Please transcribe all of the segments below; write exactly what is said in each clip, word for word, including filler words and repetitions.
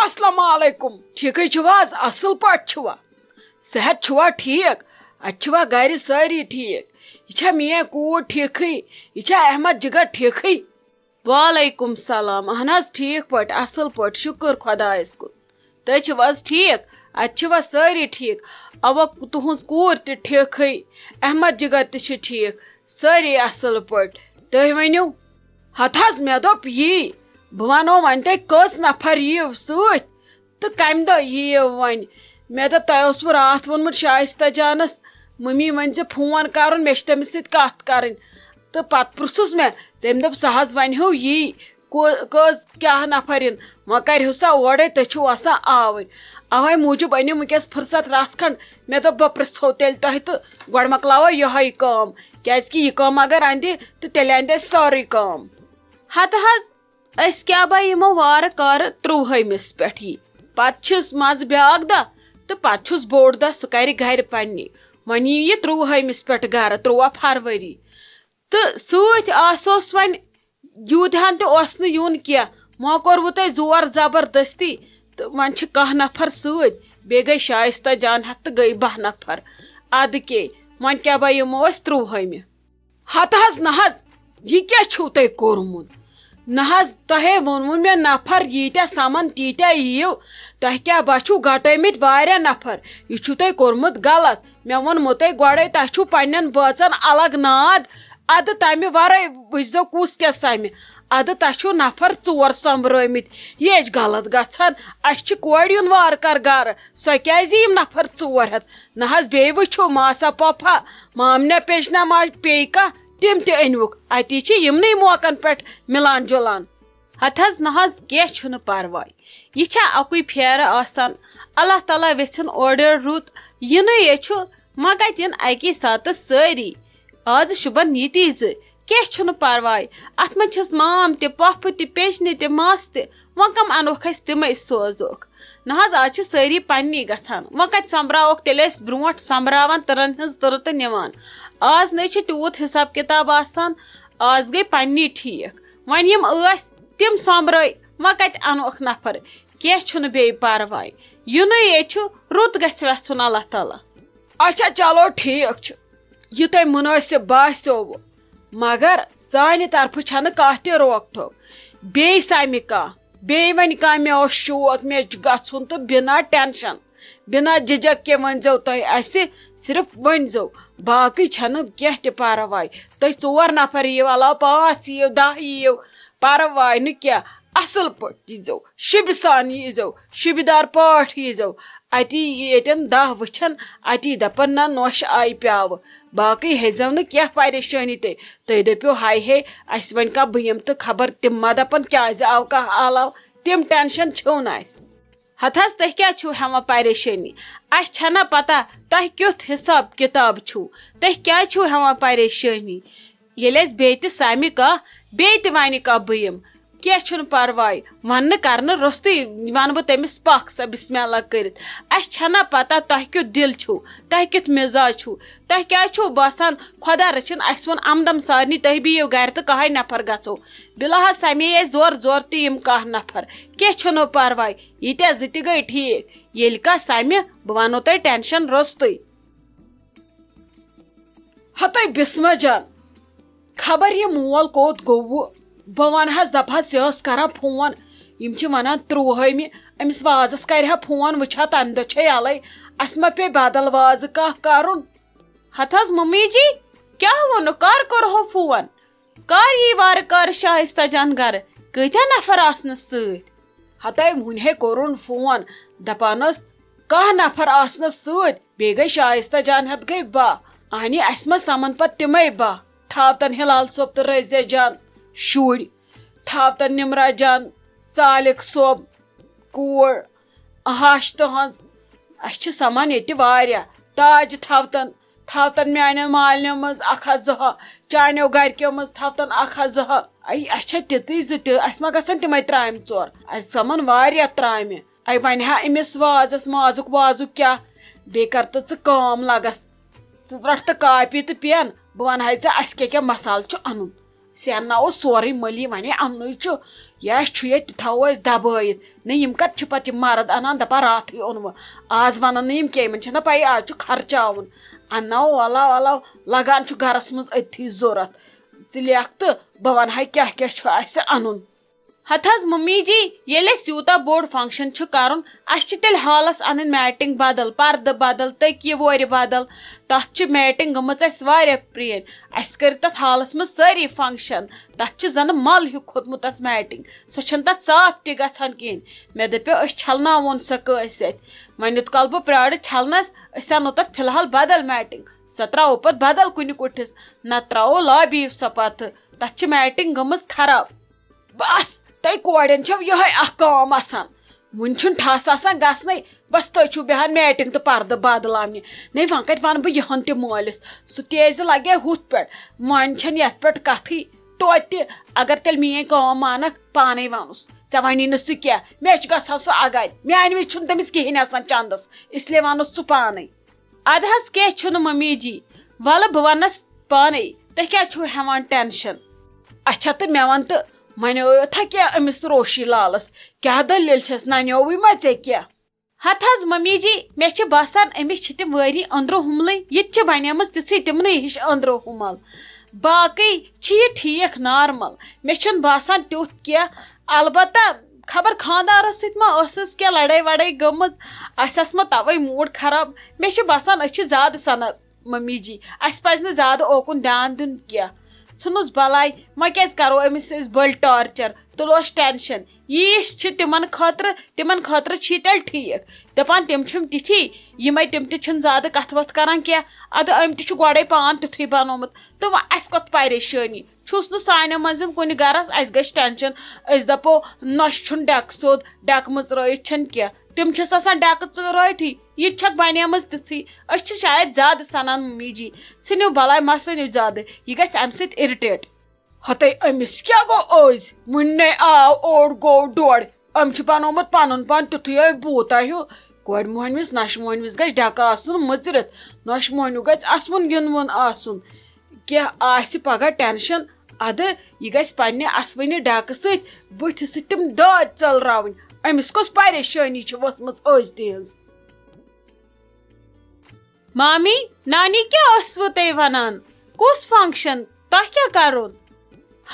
السلام علیکم، ٹھیکھٕے چھِوا حظ؟ اصل پٲٹھۍ چھِوا؟ صحت چھُوا ٹھیک؟ اتہِ چھِوا گرِ سٲری ٹھیک؟ یہِ چھا میٲنۍ کوٗر ٹھیکھٕے؟ یہِ چھا احمد جگر ٹھیکھٕے؟ وعلیکم سلام، اہن حظ ٹھیک پٲٹھۍ، اصل پٲٹھۍ، شُکر خۄدایس کُن۔ تُہۍ چھِو حظ ٹھیک؟ اتہِ چھِوا سٲری ٹھیک؟ اوا، تُہنٛز کوٗر تہِ ٹھیکھٕے، احمد جگر تہِ چھُ ٹھیک، سٲری اصل پٲٹھۍ۔ تُہۍ ؤنِو۔ ہتہٕ حظ، مےٚ دوٚپ یی، بہٕ ونو وۄنۍ تۄہہِ کٔژ نفر یِیِو سۭتۍ تہٕ کمہِ دۄہ یِیِو وۄنۍ۔ مےٚ دوٚپ تۄہہِ اوسوٕ راتھ ووٚنمُت شایستہ جانس، ممی ؤنۍ زِ فون کرُن، مےٚ چھِ تٔمِس سۭتۍ کتھ کرٕنۍ۔ تہٕ پتہٕ پرٛژھُس مےٚ، تٔمۍ دوٚپ سُہ حظ ونہِ ہو یی، کو-، کٔژ کیٛاہ نفر یِن، وۄنۍ کرِہو سا اورے، تُہۍ چھِو آسان آوٕرۍ۔ اوے موٗجوٗب أنِم وٕنکیٚس فرصت رژھ کھنڈ، مےٚ دوٚپ بہٕ پرٛژھو تیٚلہِ تۄہہِ تہٕ گۄڈٕ مۄکلاوو یِہوٚے کٲم، کیازِ کہِ یہِ کٲم اگر اندِ تہٕ تیٚلہِ اندِ اَسہِ سٲرٕے کٲم۔ ہتہٕ حظ، أسۍ کیٛاہ با یِمو وارٕ کارٕ ترٛووُہمِس پٮ۪ٹھ یی، پتہٕ چھُس منٛزٕ بیٛاکھ دۄہ تہٕ پتہٕ چھُس بوٚڑ دۄہ، سُہ کرِ گرِ پننی۔ وۄنۍ یی یہِ ترٛووُہمِس پٮ۪ٹھ گرٕ، ترٛووُہ فرؤری۔ تہٕ سۭتۍ آسوس وۄنۍ یوٗت ہن تہِ اوس نہٕ یُن کینٛہہ، وۄنۍ کوٚروٕ تۄہہِ زور زبردستی، تہٕ وۄنۍ چھِ کاہ نفر سۭتۍ، بیٚیہِ گٔے شایستہ جان ہٮ۪تھ تہٕ گٔے باہ نفر۔ ادٕ کے، وۄنۍ کیٛاہ با یِمو أسۍ ترٛووُہمہِ؟ ہتہٕ حظ نہ حظ، یہِ کیٛاہ چھُو تۄہہِ کوٚرمُت؟ نہ حظ، تۄہے ووٚنوُ مےٚ نفر ییٖتیٛاہ سمن تیٖتیٛاہ یِیِو، تۄہہِ کیٛاہ با چھُو گٹٲومٕتۍ واریاہ نفر؟ یہِ چھُو تۄہہِ کوٚرمُت غلط۔ مےٚ ووٚنمُتَے گۄڈَے، تۄہہِ چھُو پنٛنٮ۪ن بٲژَن الگ ناد، اَدٕ تَمہِ وَرٲے وٕچھزیو کُس کیٛاہ سَمہِ۔ اَدٕ تۄہہِ چھُو نفر ژور سۄمبرٲومٕتۍ، یہِ ہے چھِ غلط گژھان۔ اَسہِ چھِ کورِ یُن وارٕ کارٕ گَرٕ، سۄ کیٛازِ یِم نفر ژور ہٮ۪تھ؟ نہ حظ، بیٚیہِ وٕچھو ماسا پۄپھا، مامنہ پیچنہ ما پیٚیہِ کانٛہہ، تِم تہِ أنۍوُکھ۔ اَتی چھِ یِمنٕے موقعن پٮ۪ٹھ مِلان جُلان۔ ہتہٕ حظ نہ حظ، کینٛہہ چھُنہٕ پرواے۔ یہِ چھا اَکُے پھیرٕ آسان؟ اللہ تعالیٰ ویژھِن اورٕ یورٕ رُت۔ یِنُے یے چھُ، ما کتہِ یِن اَکی ساتہٕ سٲری؟ آز شُبن ییٚتی زٕ، کینٛہہ چھُنہٕ پرواے۔ اتھ منٛز چھِس مام تہِ، پۄپھٕ تہِ، پیچنہِ تہِ، ماس تہِ۔ وۄنۍ کم انوکھ أسۍ، تِمے سوزوکھ۔ نہ حظ، آز چھِ سٲری پننی گژھان۔ وۄنۍ کتہِ سۄمبراوکھ تیٚلہِ أسۍ برونٛٹھ سۄمبراوان تٕرن ہٕنٛز تٕرٕ تہٕ نِوان؟ آز نے چھِ تیوٗت حساب کتاب آسان، آز گٔے پننی ٹھیٖک۔ وۄنۍ یِم ٲسۍ، تِم سۄمبرٲے، وۄنۍ کتہِ انوکھ نفر؟ کینٛہہ چھُنہٕ بیٚیہِ پرواے، یِنُے ییٚتہِ چھُ، رُت گژھِ وٮ۪ژھُن اللہ تعالیٰ۔ اچھا، چلو ٹھیٖک چھُ، یہِ تۄہہِ مُنٲسِب باسیووُ، مگر سانہِ طرفہٕ چھنہٕ کانٛہہ تہِ روک ٹوک۔ بیٚیہِ سمہِ کانٛہہ، بیٚیہِ وۄنۍ کانٛہہ مےٚ اوس شوق، مےٚ چھُ گژھُن تہٕ بنا ٹینشن، بنا جھجک کہِ ؤنۍزیو تُہۍ اَسہِ، صرف ؤنۍزیو، باقٕے چھنہٕ کینٛہہ تہِ پرواے۔ تُہۍ ژور نفر یِیِو علاوٕ، پانٛژھ یِیِو، دَہ یِیِو، پرواے نہٕ کینٛہہ، اصل پٲٹھۍ ییٖزیو، شِبہِ سان ییٖزیو، شِبہِ دار پٲٹھۍ ییٖزیو۔ اَتی ییٚتٮ۪ن دَہ وٕچھن، اَتی دَپن، "نہ، نوشہِ آیہِ پیٛاوٕ۔" باقٕے ہیٚزیو نہٕ کینٛہہ پریشٲنی تُہۍ۔ تُہۍ دٔپِو، "ہاے ہے، اَسہِ وۄنۍ کانٛہہ بہٕ یِمہٕ تہٕ خبر تِم ما دَپن، 'کیٛازِ آو کانٛہہ علاوٕ؟'" تِم ٹینشن چھِو نہٕ اَسہِ۔ ہتہٕ حظ، تُہۍ کیٛازِ چھِو ہٮ۪وان پریشٲنی؟ اَسہِ چھَنا پتہ تۄہہِ کیُتھ حساب کِتاب چھُو؟ تُہۍ کیٛازِ چھِو ہٮ۪وان پریشٲنی؟ ییٚلہِ اَسہِ بیٚیہِ تہِ سَمہِ کانٛہہ، بیٚیہِ تہِ وَنہِ کانٛہہ بہٕ یِمہٕ، کینٛہہ چھُنہٕ پرواے، وَننہٕ کرنہٕ روٚستُے وَنہٕ بہٕ تٔمِس پَکھ سا بسم اللہ کٔرِتھ۔ اَسہِ چھَنا پتہ تۄہہِ کیُتھ دِل چھُو، تۄہہِ کیُتھ مِزاج چھُو، تۄہہِ کیٛازِ چھُو باسان خۄدا رٔچھِن اَسہِ ووٚن اَمدم سارنٕے تُہۍ بِہِو گرِ تہٕ کٕہٕے نفر گژھو؟ بِلاحظ سَمے اَسہِ زورٕ زورٕ تہِ یِم کانٛہہ نفر، کینٛہہ چھُنہٕ پرواے، ییٖتیٛاہ زٕ تہِ گٔے ٹھیٖک۔ ییٚلہِ کانٛہہ سَمہِ، بہٕ وَنو تۄہہِ ٹینشن روٚستُے۔ ہتے بسمہ جان، خبر یہِ مول کوٚت گوٚو۔ بہٕ ونہٕ ہس، دپہٕ ہس، یہِ ٲس کران فون، یِم چھِ ونان ترٛوہٲمہِ، أمِس وازس کرِ ہا فون، وٕچھ ہا تمہِ دۄہ چھے یلے، اسہِ ما پیٚیہِ بدل وازٕ کانٛہہ کرُن؟ ہتہٕ حظ ممی جی، کیٛاہ ووٚنُکھ؟ کر کوٚرہو فون؟ کر یی وارٕ کارٕ شایستہ جان گرٕ؟ کۭتیاہ نفر آسنس سۭتۍ؟ ہتے وُنہِ ہے کوٚرُن فون، دپان ٲس، کاہ نفر آسنس سۭتۍ، بیٚیہِ گٔے شایستہ جان ہٮ۪تھ گٔے باہ۔ اہنی، اسہِ منٛز سمن پتہٕ تِمے باہ، تھاوتن ہلال صٲب تہٕ رزیہ جان شُرۍ، تھاوتن نمرہ جان، سالک صٲب کوٗر، ہش تہنٛز۔ اسہِ چھِ سمان ییٚتہِ واریاہ، تاج تھاوتن، تھاوتن میانٮ۪ن مالنیو منٛز اکھ ہا زٕ ہا، چانیو گرِکیو منٛز تھاوتن اکھ ہا زٕ ہا۔ اے، اسہِ چھےٚ تِتٕے زٕ تہِ، اسہِ ما گژھن تِمے ترامہِ ژور؟ اسہِ سمان واریاہ ترامہِ۔ اے، وۄنۍ ہا أمِس وازس مازُک وازُک کیٛاہ؟ بیٚیہِ کر تہٕ ژٕ کٲم لگس، ژٕ رٹھ تہٕ کاپی تہٕ پٮ۪ن، بہٕ ونہٕ ہے ژےٚ اسہِ کیٛاہ کیٛاہ مسالہٕ چھُ انُن۔ سینہ اوس سورُے مٔلی، وَنے اَننُے چھُ۔ یا چھُ ییٚتہِ، تہِ تھاوو أسۍ دَبٲیِتھ۔ نہ، یِم کَتہِ چھِ پَتہٕ یِم مَرٕد اَنان، دَپان راتھٕے اوٚنوٕ۔ آز وَنان نہٕ یِم کینٛہہ، یِمَن چھَنہ پَیی آز چھُ خرچاوُن۔ اَنناوو، وَلاو وَلاو، لَگان چھُ گَرَس منٛز أتھی ضوٚرَتھ۔ ژٕ لیکھ تہٕ بہٕ وَنہٕ ہا کیٛاہ کیٛاہ چھُ اَسہِ اَنُن۔ ہتہٕ حظ ممی جی، ییٚلہِ اَسہِ یوٗتاہ بوٚڑ function چھُ کَرُن، اَسہِ چھِ تیٚلہِ hallس اَنٕنۍ matting بدل، پردٕ بدل، تٔکیہِ وورِ بدل۔ تَتھ چھِ matting گٔمٕژ اَسہِ واریاہ پرٛٲنۍ۔ اَسہِ کٔرۍ تَتھ hallس منٛز سٲری function۔ تَتھ چھِ زَنہٕ مَل ہیوٗ کھوٚتمُت تَتھ matting۔ سۄ چھَنہٕ تَتھ صاف تہِ گژھان کِہیٖنۍ۔ مےٚ دَپیو، أسۍ چھَلناوون سۄ کٲنٛسہِ اَتھِ۔ وۄنۍ یوٚت کال بہٕ پیارٕ چھَلنَس، أسۍ اَنو تَتھ فی الحال بدل matting۔ سۄ ترٛاوو پَتہٕ بدل کُنہِ کُٹھِس، نَتہٕ ترٛاوو lobby سۄ پَتہٕ۔ تَتھ چھِ matting گٔمٕژ خراب۔ بس، تۄہہِ کورٮ۪ن چھو یِہوٚے اکھ کٲم آسان۔ وُنہِ چھُنہٕ ٹھس آسان گژھنَے، بس تُہۍ چھِو بیٚہان matting تہٕ پردٕ بدلاونہِ۔ نے، وۄنۍ کتہِ ونہٕ بہٕ یِہُن تہِ مٲلِس؟ سُہ تہِ ٲسۍ زِ لگے ہُتھ پٮ۪ٹھ، مۄنہِ چھَنہٕ یتھ پٮ۪ٹھ کتھٕے۔ توتہِ، اگر تیٚلہِ میٲنۍ کٲم مانکھ، پانے ونُس۔ ژےٚ ونی نہٕ سُہ کینٛہہ، مےٚ چھُ گژھان سُہ اگرِ۔ میانہِ وِزِ چھُنہٕ تٔمِس کِہیٖنۍ آسان چندس، اس لیے ونُس ژٕ پانے۔ ادٕ حظ کینٛہہ چھُنہٕ ممی جی، ولہٕ بہٕ ونس پانے، تُہۍ کیٛازِ چھِو ہٮ۪وان tension؟ اچھا، تہٕ مےٚ ون تہٕ، وۄنۍ ٲٹھا کینٛہہ أمِس روشی لالس؟ کیٛاہ دٔلیٖل چھس؟ ننیووٕے ما ژےٚ کینٛہہ؟ ہتہٕ حظ ممی جی، مےٚ چھِ باسان أمِس چھِ تِم وٲری أنٛدرٕ ہُملٕے، یہِ تہِ چھِ بنیمٕژ تِژھٕے تِمنٕے ہِش أنٛدرٕ ہُمل۔ باقٕے چھِ یہِ ٹھیٖک، normal۔ مےٚ چھُنہٕ باسان تیُتھ کینٛہہ۔ البتہ خبر خانٛدارس سۭتۍ ما ٲسٕس کینٛہہ لڑٲے وڑٲے گٔمٕژ، اَسہِ آسہٕ ما توے mood خراب۔ مےٚ چھُ باسان أسۍ چھِ زیادٕ سنان ممی جی، اَسہِ پزِ نہٕ زیادٕ اوکُن دیان دیُن کینٛہہ۔ ژھٕنُس بلاے، وۄنۍ کیٛازِ کرو أمِس أسۍ بٔلۍ torture، تُلوس tension۔ ییٖتۍ چھِ تِمن خٲطرٕ، تِمن خٲطرٕ چھی تیٚلہِ ٹھیٖک۔ دپان تِم چھِم تِتھی، یِمے تِم تہِ چھِنہٕ زیادٕ کتھٕ وتھٕ کران کینٛہہ۔ ادٕ أمۍ تہِ چھُ گۄڈے پان تیُتھُے بنومُت، تہٕ وۄنۍ اَسہِ کۄتھ پریشٲنی؟ چھُس نہٕ سانیو منٛز کُنہِ گرس، اَسہِ گژھِ tension۔ أسۍ دپو، نۄشہِ چھُنہٕ ڈٮ۪کہٕ سیوٚد، ڈٮ۪کہٕ مٕژرٲیِتھ چھَنہٕ کینٛہہ۔ تِم چھِس آسان ڈٮ۪کہٕ ژٲرٲیتھٕے، یہِ تہِ چھکھ بنیمٕژ تِژھٕے۔ أسۍ چھِ شاید زیادٕ سنان ممی جی۔ ژھٕنِو بلاے، مہ سٔنِو زیادٕ، یہِ گژھِ امہِ سۭتۍ irritate۔ ہتے أمِس کیٛاہ گوٚو أزۍ؟ وُنہِ آو اوٚڑ گوٚو ڈوٚڑ۔ أمۍ چھُ بنومُت پنُن پان تیُتھُے أمۍ بوٗتا ہیوٗ۔ کورِ مۄہنوِس، نۄشہِ مۄہنوِس گژھِ ڈٮ۪کہٕ آسُن مُژرِتھ، نۄشہِ مۄہنیوٗ گژھِ اَسوُن گِنٛدوُن آسُن۔ کینٛہہ آسہِ پگاہ tension، اَدٕ یہِ گژھِ پننہِ اَسوٕنہِ ڈٮ۪کہٕ سۭتۍ بٕتھِ سۭتۍ تِم دٲدۍ ژٔلراوٕنۍ۔ أمِس کۄس پریشٲنی چھِ ؤژھمٕژ أزۍ تِہنٛز؟ مامی، نانی کیٛاہ ٲسوٕ تۄہہِ ونان؟ کُس function؟ تۄہہِ کیٛاہ کرُن؟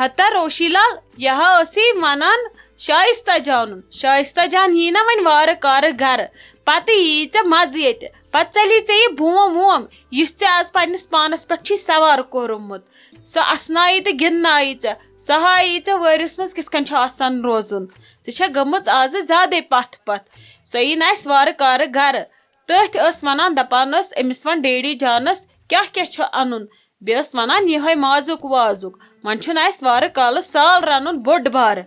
ہتا روشی لال، یہِ ہا ٲسی ونان شایستہ جانُن۔ شایستہ جان یی نا وۄنۍ وارٕ کارٕ گرٕ، پتہٕ یی ژےٚ مزٕ ییٚتہِ۔ پتہٕ ژلی ژےٚ یہِ بوم ووم، یُس ژےٚ آز پننِس پانس پٮ۪ٹھ چھی سوار کوٚرمُت۔ سۄ اسنایہِ تہٕ گِنٛدنایہِ ژےٚ، سۄ ہایی ژےٚ وٲرِس منٛز کِتھ کٔنۍ چھُ آسان روزُن۔ ژٕ چھےٚ گٔمٕژ آزٕ زیادے پتھ پتھ۔ سۄ یی نہٕ اسہِ وارٕ کارٕ گرٕ۔ تٔتھۍ ٲس ونان، دپان ٲس، أمِس ون ڈیڈی جانس کیٛاہ کیٛاہ چھُ انُن۔ بیٚیہِ ٲس ونان، یِہوٚے مازُک وازُک، وۄنۍ چھُنہٕ اسہِ وارٕ کالہٕ سال رنُن بوٚڑ بارٕ۔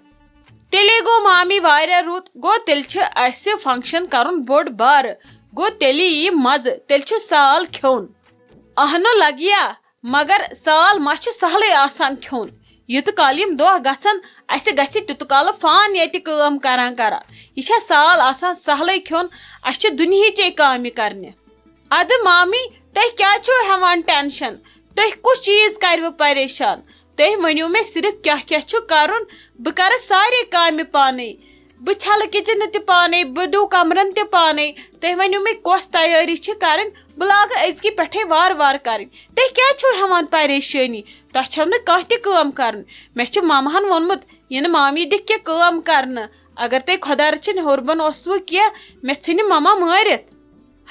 تیٚلے گوٚو مامی واریاہ رُت، گوٚو تیٚلہِ چھِ اسہِ function کرُن بوٚڑ بارٕ، گوٚو تیٚلہِ یی مزٕ، تیٚلہِ چھُ سال کھیوٚن۔ اہنُو لگیا، مگر سال ما چھُ سہلٕے آسان کھیوٚن۔ یوٗتہٕ کال یِم دۄہ گژھن، اسہِ گژھِ تیوٗتہٕ کالہٕ فان ییٚتہِ کٲم کران کران۔ یہِ چھا سال آسان سہلٕے کھیوٚن؟ اسہِ چھِ دُنہِچے کامہِ کرنہِ۔ ادٕ مامی، تُہۍ کیٛازِ چھِو ہٮ۪وان tension؟ تُہۍ کُس چیٖز کروٕ پریشان؟ تُہۍ ؤنِو مےٚ صرف کیٛاہ کیٛاہ چھُ کرُن، بہٕ کرٕ سارے کامہِ پانے۔ بہٕ چھلہٕ kitchenہٕ تہِ پانے، بہٕ ڈُو کمرن تہِ پانے۔ تُہۍ ؤنِو مےٚ کۄس تیٲری چھِ کرٕنۍ، بہٕ لاگہٕ أزکہِ پٮ۪ٹھے وارٕ وارٕ کرٕنۍ۔ تُہۍ کیٛازِ چھِو ہٮ۪وان پریشٲنی؟ تۄہہِ چھَو نہٕ کانٛہہ تہِ کٲم کرٕنۍ۔ مےٚ چھُ مامہن ووٚنمُت، یِنہٕ مامی دِکھ کینٛہہ کٲم کرنہٕ۔ اگر تُہۍ خۄدا رٔچھِنۍ ہیوٚر بۄن اوسوٕ کینٛہہ، مےٚ ژھٕنہِ مما مٲرِتھ۔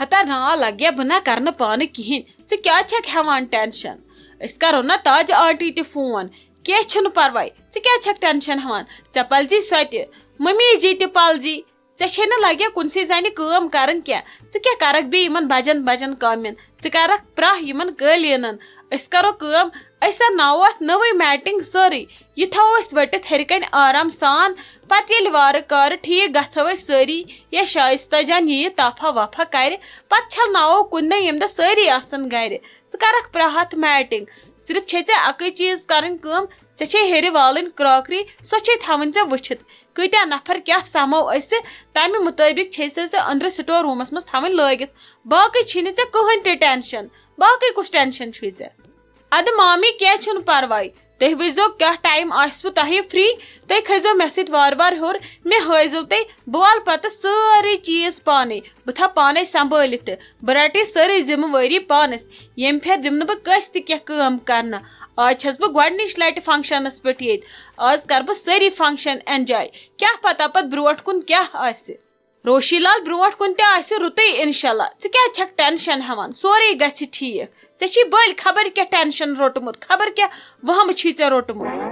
ہتا نا لگیا، بہٕ نا کرنہٕ پانہٕ کِہیٖنۍ۔ ژٕ کیٛازِ چھکھ ہٮ۪وان tension؟ أسۍ کرو نا تاج آنٹی تہِ فون۔ کینٛہہ چھُنہٕ پرواے، ژٕ کیٛازِ چھکھ tension ہٮ۪وان؟ ژےٚ پلزی سۄ تہِ، ممی جی تہِ پلزی۔ ژےٚ چھے نہٕ لگیا کُنسٕے زنہِ کٲم کرٕنۍ کینٛہہ۔ ژٕ کیٛاہ کرکھ بیٚیہِ یِمن بجن بجن کامٮ۪ن؟ ژٕ کرکھ پرٛاہ یِمن قٲلیٖنن۔ أسۍ کرو کٲم، أسۍ انناوو اتھ نٔوٕے matting سٲرٕے۔ یہِ تھاوو أسۍ ؤٹِتھ ہیٚرِ کنہِ آرام سان۔ پتہٕ ییٚلہِ وارٕ کارٕ ٹھیٖک گژھو أسۍ سٲری، یا شایستہ جان ییہِ تافہ وافہ کرِ، پتہٕ چھلناوو کُنہِ دۄہ ییٚمہِ دۄہ سٲری آسن گرِ۔ ژٕ کرکھ پرٛاہ اتھ matting۔ صرف چھے ژےٚ اکٕے چیٖز کرٕنۍ کٲم، ژےٚ چھے ہیٚرِ والٕنۍ crockery، سۄ چھے تھاوٕنۍ ژےٚ وٕچھِتھ۔ کۭتیٛاہ نفر کیٛاہ سمو أسہِ، تمہِ مُطٲبق چھے سۄ ژےٚ أنٛدرٕ store roomس منٛز تھاوٕنۍ لٲگِتھ۔ باقٕے چھی نہٕ ژےٚ کٕہٕنۍ تہِ tension۔ باقٕے کُس tension چھُے ژےٚ؟ ادٕ مامی، کینٛہہ چھُنہٕ پرواے، تُہۍ وٕچھزیو کیٛاہ ٹایم آسِوٕ تۄہہِ فری، تُہۍ کھٔسۍزیو مےٚ سۭتۍ وارٕ وارٕ ہیوٚر، مےٚ ہٲیزیو تُہۍ، بہٕ والہٕ پَتہٕ سٲرٕے چیٖز پانَے، بہٕ تھاوٕ پانَے سنبھٲلِتھ تہِ، بہٕ رَٹہٕ یہِ سٲرٕے ذِمہٕ وٲری پانَس، ییٚمہِ پھِرِ دِمہٕ نہٕ بہٕ کٲنٛسہِ تہِ کینٛہہ کٲم کَرنہٕ۔ آز چھَس بہٕ گۄڈٕنِچ لَٹہِ فنٛکشَنَس پٮ۪ٹھ ییٚتہِ، آز کَرٕ بہٕ سٲری فنٛکشَن اٮ۪نجاے، کیٛاہ پَتہ پَتہٕ برٛونٛٹھ کُن کیٛاہ آسہِ۔ روشی لال، برونٛٹھ کُن تہِ آسہِ رُتُے انشاءاللہ۔ ژٕ کیٛازِ چھکھ ٹینشن ہٮ۪وان؟ سورُے گژھِ ٹھیٖک۔ ژےٚ چھی بٔلۍ خبر کیٛاہ ٹینشن روٚٹمُت، خبر کیٛاہ وہمہٕ چھی ژےٚ روٚٹمُت۔